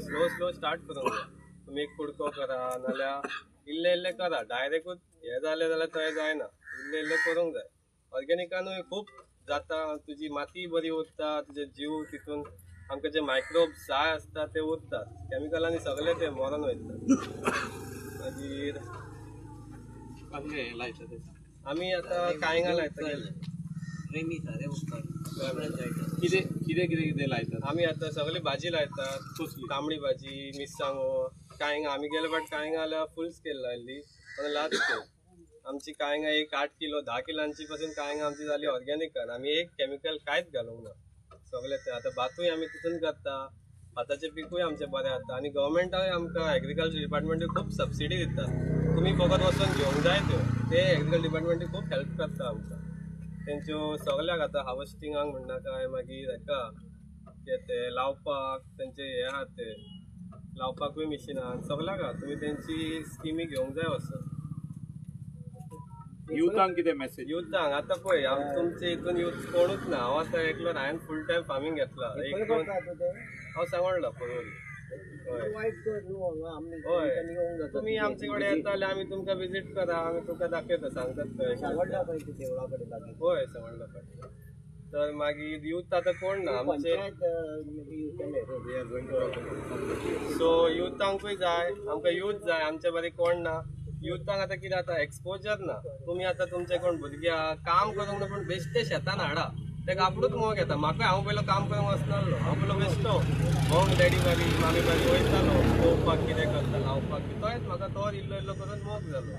तुमकां slow slow start करूंक जाय. तुमी एक कुडको करा नाल्यार इल्लें इल्लें करा, डायरेक्टूच हें जालें जाल्यार थंय जायना, इल्लें इल्लें करूंक जाय. ऑर्गेनिकानूय खूब जाता, तुजी माती बरी उरता, तुजे जीव तितून आमकां जे मायक्रोब्स जाय आसता ते उरतात. कॅमिकलांनी सगळे ते मरोन वयता. मागीर आमी आतां कांयगां लायता. कितें कितें कितें कितें लायतात आमी? आतां सगळी भाजी लायतात, तांबडी भाजी, मिरसांगो, कांयगां. आमी गेले फावट कांयगां जाल्यार फूल स्केल लायल्ली, पण लार्ज स्केल. आमची कांयगां एक 8 किलो 10 किलांची पासून कांयगां आमची जाली ऑर्गेनिकान. आमी एक केमिकल कांयच घालूंक ना सगळें तें. आतां भातूय आमी तितून करता, भाताचें पिकूय आमचें बरें जाता. आनी गव्हर्मेंटाय आमकां एग्रीकल्चर डिपार्टमेंटूय खूब सबसिडी दिता, तुमी फकत वचून घेवंक जाय त्यो. ते एग्रीकल्चर डिपार्टमेंटूय खूब हेल्प करता आमकां. तेंच्यो सगळ्याक आतां हार्वस्टिंगाक म्हणनाका, मागीर हेका कितें तें लावपाक तेंचे हें आहा ते लावपाकूय मिशिनां सगळ्याक आहा. तुमी तेंची स्किमी घेवंक जाय वचून. युथांक कितें मॅसेज? युथांक आतां पळय तुमचे हितून यूथ कोणूच ना. हांव आतां एकलो, हांवें फूल टायम फार्मींग घेतला. एक दोन हांव सांगोडला पळोवली. हय हय, तुमी आमचे कडेन येता जाल्यार आमी तुमकां विजीट करा, आमी तुमकां दाखयता, सांगतात. हय सांगोडला कडेन. तर मागीर यूथ आतां कोण ना आमचे, सो युथांकूय जाय, आमकां यूथ जाय. आमचे बरें कोण ना युथांक. आतां कितें जाता, एक्सपोजर ना. तुमी आतां तुमचे कोण भुरगे काम करूंक ना, पूण बेश्टे शेतान हाडा, तेका आपणूच मोग येता. म्हाका हांव पयलो काम करूंक वचनासलो, हांव पयलो बेश्टो मोग डॅडी बारी मामी बारी वयतालो पळोवपाक कितें करता, लावपाक. तोच म्हाका तो इल्लो इल्लो करून मोग जालो.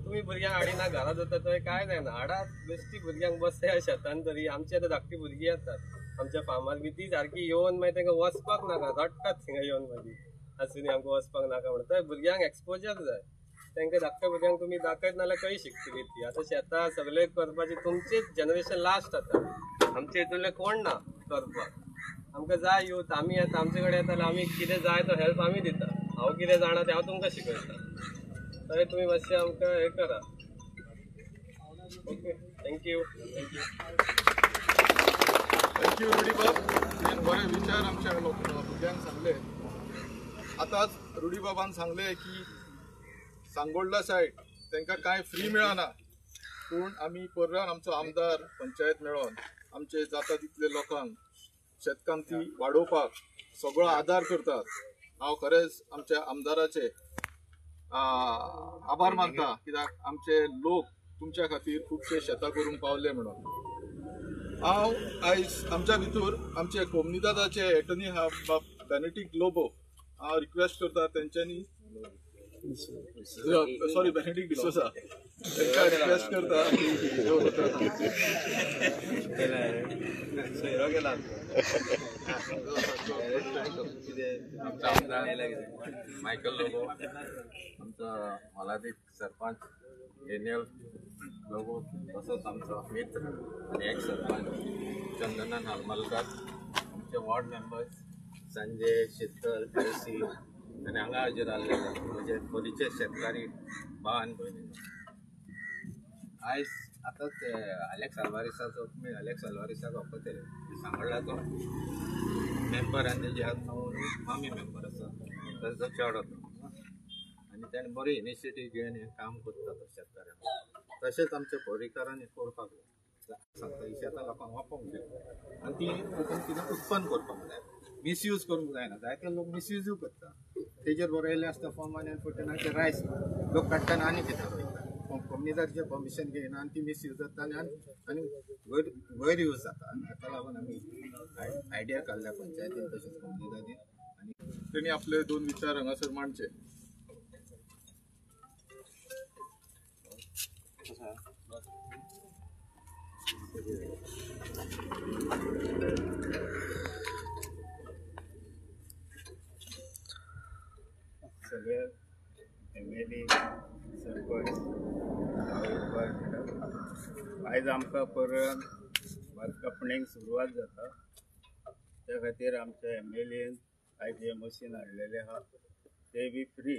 तुमी भुरग्यांक हाडिना घरा जाता थंय कांय जायना, हाडा बेश्टी भुरग्यांक बसया शेतान तरी. आमची आतां धाकटी भुरगीं येतात आमच्या फार्मार बी, ती सारकी येवन मागीर तांकां वचपाक नाका, रडटात थिंगा येवन मागीर आसूनी आमकां वचपाक नाका म्हणटा. थंय भुरग्यांक एक्सपोजर जाय, तांकां धाकट्या भुरग्यांक तुमी दाखयत नाल्यार खंय शिकतली ती. आतां शेतां सगळें करपाचें तुमचेच जनरेशन लास्ट आतां, आमचे हितूंतलें कोण ना करपाक. आमकां जाय यूथ. आमी येता आमचे कडेन येता जाल्यार आमी कितें जाय तो हेल्प आमी दिता. हांव कितें जाणा तें हांव तुमकां शिकयता. थंय तुमी मातशें आमकां हें करा. Okay, thank you. Thank you thank you रुडीबाब. तुवें बरे विचार आमच्या भुरग्यांक सांगले. आतांच रुडीबाबान सांगले की सांगोल्डा सायड तांकां कांय फ्री मेळना, पूण आमी पर्रान आमचो आमदार पंचायत मेळोन आमचे जाता तितले लोकांक शेतकामती वाडोवपाक सगळो आदार करतात. हांव खरेंच आमच्या आमदाराचे आभार मानता, कित्याक आमचे लोक तुमच्या खातीर खुबशे शेतां करूंक पावले म्हणून. हांव आयज आमच्या भितर आमचे कोमनिदादाचे एटर्नी आहा बाब बेनेडिक्ट लोबो, हांव रिक्वेस्ट करता तेंच्यांनी, सॉरी बेनेडिक्ट डिसोजा, तांकां रिक्वेस्ट करता. आमचा आमदार मायकल लोबो, आमचा मोलादीक सरपंच डेनियल लोबो, तसोच आमचो मित्र आनी एक्स सरपंच चंदनन हरमलकर, आमचे वॉर्ड मेंबर्स संजय, शीतल, जेसी आनी हांगा हजर आसले म्हजे खोलीचे शेतकारी भाव आनी भयणी. आयज आतांच अलेक्स अल्वारिसाचो, तुमी अलेक्स अल्वारिसाक वळखतले, सांगोल्डाचो मेंबर आनी तेजी मामी मेंबर आसा, ताजो चेडो तो. आनी ताणें बरी इनिशिएटीव घेवन हें काम करता तो शेतकाऱ्यांक. तशेंच आमच्या पर्रीकारान हें करपाक जाय, सांगता ही शेतां लोकांक वापोवंक जाय आनी ती तितून कितें उत्पन्न करपाक जाय, मिसयूज करूंक जायना. जायते लोक मिसयूजूय करता, तेजेर बरयल्लें आसता फॉर्म 1 आनी 14 रायस लोक काडटाना आनी कितें रोयता, कोमनिदाचें परमिशन घेयना आनी ती मिसयूज जाता आनी गैर यूज जाता. आनी हाका लागून आमी आयडिया काडल्या पंचायतीन तशेंच कोमनिदादीन. आनी तेणी आपले दोन विचार हांगासर मांडचे. सगळे एम.एल.ए. सरपंच आयज आमकां परत भात कापणेक सुरवात जाता, त्या खातीर आमच्या एम.एल.एन आयज हें मशीन हाडलेलें आहा, तें बी फ्री.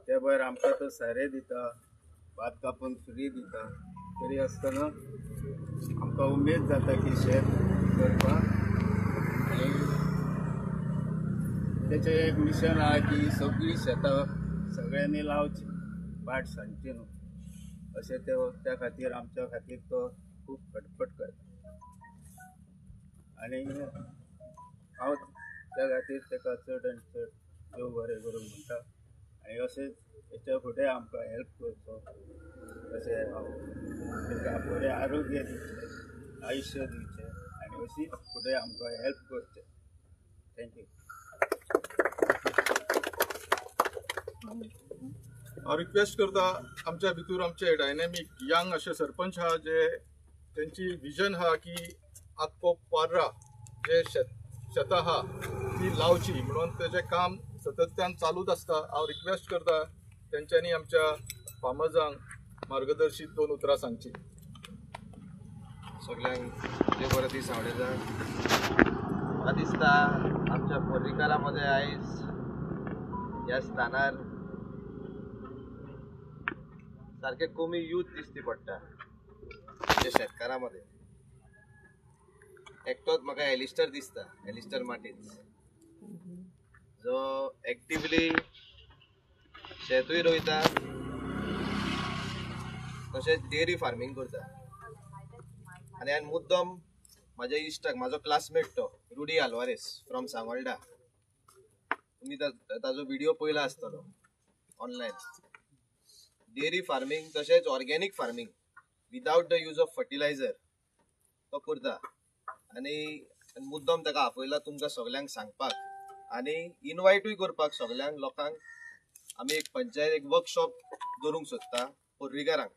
ते भायर आमकां तो सारें दिता, भात कापून फ्री दिता, तरी आसतना आमकां उमेद जाता की शेत करपाक आनी तेचें एक मिशन आहा की सगळीं शेतां सगळ्यांनी लावची, पाट सांगची न्हू अशें ते त्या खातीर आमच्या खातीर तो खूब खटपट करता आनी हांव त्या खातीर ताका चड आनी चड देव बरें करूं म्हणटा आनी अशेंच हेच्या फुडें आमकां हेल्प करचो अशें हांव ताका बरें आरोग्य दिवचें, आयुश्य दिवचें आनी अशीच फुडें आमकां हेल्प करचें. Thank you. हांव रिक्वेस्ट करता आमच्या भितूर आमचे डायनॅमीक यंग अशे सरपंच आहा जे तेंची विजन आहा की आख्खो पार्रा जे शेतां आहा ती लावची म्हणून तेजें काम सतत्यान चालूच आसता. हांव रिक्वेस्ट करता तेंच्यांनी आमच्या फार्मर्सांक मार्गदर्शीत दोन उतरां सांगची. सगळ्यांक देव बरो दीस आवडटा. म्हाका दिसता आमच्या पर्रीकारा मदें आयज ह्या स्थानार सारकें कमी यूथ दिसती पडटा आमच्या शेतकारां मदें. एकटोच म्हाका एलिस्टर दिसता, एलिस्टर मार्टिन्स, जो एक्टिवली शेतूय रोयता तशेंच डेअरी फार्मींग करता. आनी हांवें मुद्दम म्हाज्या इश्टाक, म्हाजो क्लासमेट तो रुडी आल्वारेस फ्रॉम सांगोल्डा, तुमी ताजो व्हिडियो पळयला आसतलो ऑनलायन. डेअरी फार्मींग तशेंच organic farming without the use of fertilizer तो करता. आनी मुद्दम ताका आपयला तुमकां सगल्यांक सांगपाक आनी इनवायटूय करपाक सगल्यांक लोकांक. आमी एक पंचायत एक वर्कशॉप दवरूंक सोदता पर्रीकारांक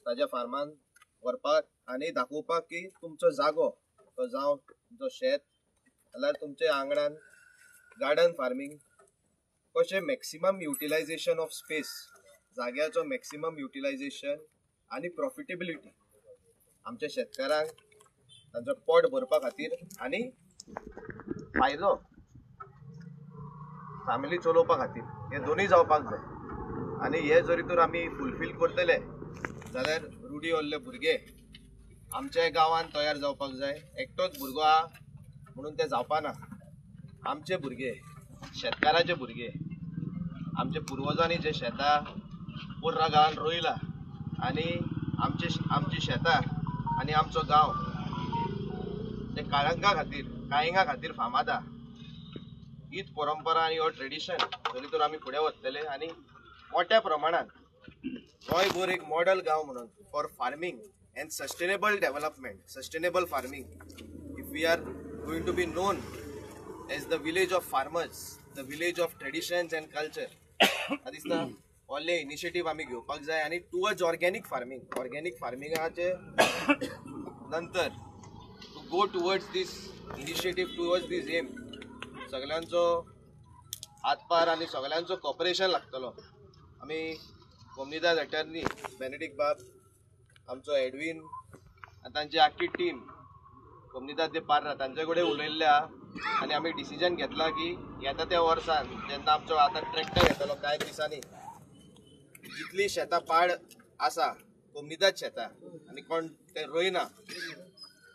ताज्या फार्मान व्हरपाक आनी दाखोवपाक की तुमचो जागो तो जावं तुमचो शेत जाल्यार तुमच्या आंगणान गार्डन फार्मींग कशें मॅक्सिमम युटिलायझेशन ऑफ स्पेस, जाग्याचो मॅक्सिमम युटिलायझेशन आनी प्रॉफिटेबिलिटी आमच्या शेतकारांक तांचो पोट भरपा खातीर आनी फायदो फॅमिली चलोवपा खातीर हे दोनूय जावपाक जाय. आनी हे जरी तर आमी फुलफील करतले जाल्यार रुढी ओल्ले भुरगे आमच्या गांवांत तयार जावपाक जाय. एकटोच भुरगो आहा म्हणून ते जावपाना. आमचे भुरगे, शेतकाराचे भुरगे, आमचे पुर्वजांनी जे शेतां पोर्रा गांवांत रोयला आनी आमची शेतां आनी आमचो गांव ते काळंगा खातीर, काळिंगा खातीर फामाद आहा. हीच परंपरा आनी हो ट्रेडिशन जरी तर आमी फुडें वतले आनी मोठ्या प्रमाणात गोंयभर एक मॉडल गांव म्हणून for farming and sustainable development, sustainable farming, if we are going to be known as the village of farmers, the village of traditions and culture, म्हाका दिसता व्हडले इनिशिएटीव आमी घेवपाक जाय. आनी टुवर्ड्स ऑर्गेनीक फार्मींग, ऑर्गेनीक फार्मिंगाचे नंतर to go towards this initiative, towards this aim, सगळ्यांचो हातभार आनी सगळ्यांचो कॉपरेशन लागतलो. आमी कोमनिदाद एटर्नी बेनेडिक बाब, आमचो एडवीन आनी तांची आख्खी टीम कोमनिदाद दे पार्रा तांचे कडेन उलयल्ले आहा आनी आमी डिसिजन घेतला की येता त्या वर्सान जेन्ना आमचो आतां ट्रॅक्टर येतलो कांय दिसांनी, जितली शेतां पाड आसा कोमनिदाद शेतां आनी कोण ते रोयना,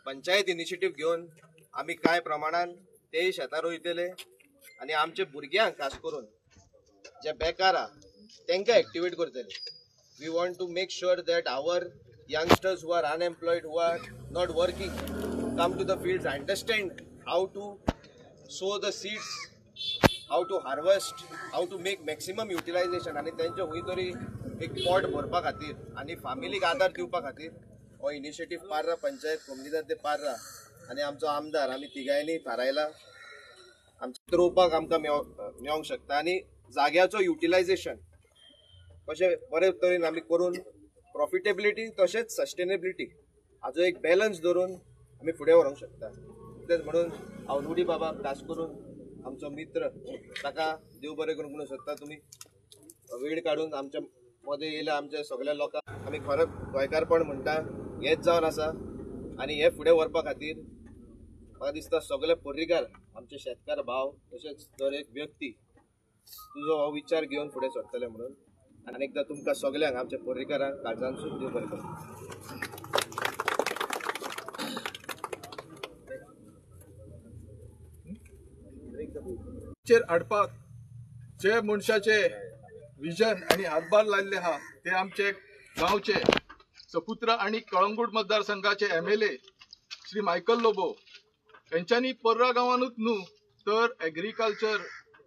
पंचायत इनिशिएटीव घेवन आमी कांय प्रमाणान तेय शेतां रोयतले आनी आमचे भुरग्यांक खास करून जे बेकार आहा तांकां एक्टिवेट करतले. We want to make sure that our youngsters who are unemployed, who are not working, come to the fields, understand how to sow the seeds, how to harvest, how to make maximum utilization आनी तेंचे खंय तरी एक पोट भरपा खातीर आनी फामिलीक आदार दिवपा खातीर हो इनिशिएटीव पार्रा पंचायत कोमनिदाद दे पार्रा आनी आमचो आमदार आमी तिगांयनी थारायला. आमचें रोवपाक आमकां मेळोंक शकता आनी जाग्याचो युटिलायझेशन कशें बरे तरेन आमी करून प्रॉफिटेबिलिटी तशेंच सस्टेनेबिलिटी हाजो एक बॅलन्स धरून आमी फुडें व्हरूंक शकता. तेच म्हणून हांव रुडी बाबा खास करून आमचो मित्र ताका देव बरें करूंक म्हणून सोदता. तुमी वेळ काडून आमच्या मदें येयल्या आमच्या सगळ्या लोकांक आमी खरें गोंयकारपण म्हणटा हेंच जावन आसा आनी हें फुडें व्हरपा खातीर म्हाका दिसता सगळे पर्रीकार आमचे शेतकार भाव तशेंच दर एक व्यक्ती तुजो हो विचार घेवन फुडें सरतले म्हणून आनी एकदां तुमकां सगळ्यांक आमच्या पर्रीकारांक काळजांतसून देव बरें करूं. चेर हाडपाक जे मनशाचे विजन आनी हातभार लायल्ले आहा ते आमचे गांवचे सपुत्र आनी कळंगूट मतदारसंघाचे MLA Shri Michael Lobo यांच्यांनी पर्रा गांवानूच न्हू तर एग्रीकल्चर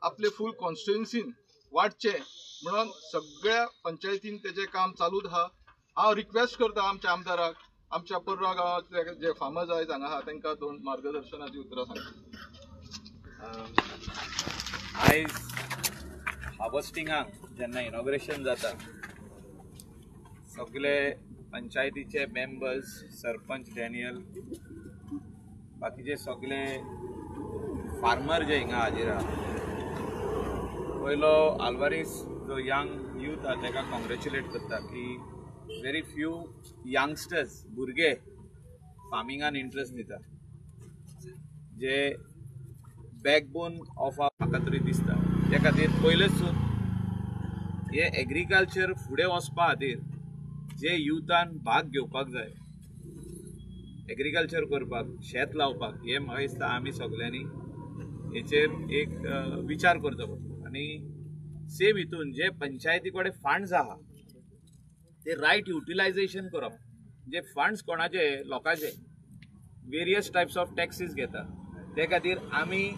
आपले फूल कॉन्स्टिट्युएन्सीन वाडचें म्हणून सगळ्या पंचायतीन तेजें काम चालूच आहा. हांव रिक्वेस्ट करता आमच्या आमदाराक आमच्या पर्रा गांवांतले जे फार्मर्स आयज हांगा आहा तांकां दोन मार्गदर्शनाची उतरां सांगता. आयज हार्वेस्टिंगाक जेन्ना इनॉग्रेशन जाता सगळे पंचायतीचे मेंबर्स, सरपंच डॅनियल, बाकीचे सगळे फार्मर जे हिंगा हाजीर आहा. पयलो आल्वारीस जो यंग यूथ आहा ताका कॉंग्रेच्युलेट करता की व्हेरी फ्यू यंगस्टर्स भुरगे फार्मिंगान इंट्रस्ट दिता, जे बॅकबोन ऑफ म्हाका तरी दिसता. त्या खातीर पयलेच हे एग्रीकल्चर फुडें वचपा खातीर जे युथान भाग घेवपाक जाय, एग्रीकल्चर करपाक, शेत लावपाक, हे म्हाका दिसता आमी सगल्यांनी हेचेर एक विचार करचो पडटलो. आनी सेम हितून जे पंचायती कडेन फंड्स आहा ते रायट युटिलायझेशन करप. जे फंड्स कोणाचे, लोकांचे, वेरियस टायप्स ऑफ टॅक्सीस घेता, ते खातीर आमी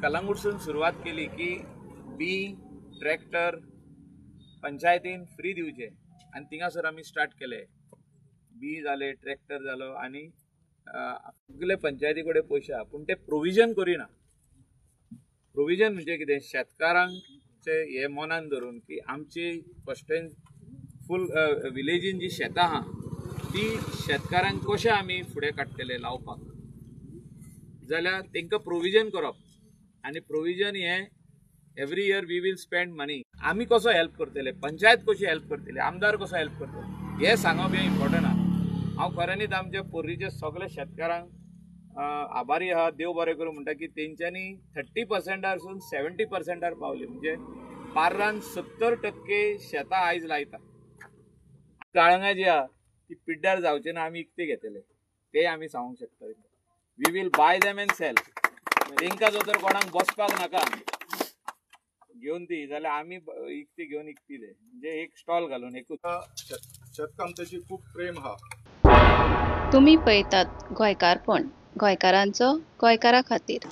कलंगूटसून सुरवात केली की बी ट्रॅक्टर पंचायतीन फ्री दिवचे आनी थिंगासर आमी स्टार्ट केले. बी जाले, ट्रॅक्टर जालो आनी सगळे पंचायती कडेन पयशे आहा पूण ते प्रोविजन करिना. प्रोविजन म्हणजे कितें, शेतकारांचे हे मनान धरून की आमची फर्स्ट फूल विलेजीन जी शेतां आहा ती शेतकारांक कशें आमी फुडें काडटले लावपाक, जाल्यार तांकां प्रोविजन करप. आनी प्रोविजन हें every year we will spend money. आमी कसो हेल्प करतले, पंचायत कशी हेल्प करतली, आमदार कसो हेल्प करतले हें सांगप हें इम्पॉर्टंट आहा. हांव खऱ्यांनीच आमच्या पोर्रीच्या सगळ्या शेतकारांक आभारी आहा, देव बरें करूं म्हणटा की तेंच्यांनी 30%सून 70% पावली, म्हणजे पार्रान 70% शेतां आयज लायता. काळंगां जी आहा ती पिड्ड्यार जावचे ना, आमी इकती घेतले ते आमी सांगूंक शकता. We will buy them and sell. तेंकां जर तर कोणाक बसपाक नाका घेवन ती जाल्यार आमी इकती घेवन इकती ते, म्हणजे एक स्टॉल घालून एकूच. शेतकामत्याची खूब प्रेम आहा. तुमी पळयतात गोंयकारपण, गोंयकारांचो गोंयकारा खातीर.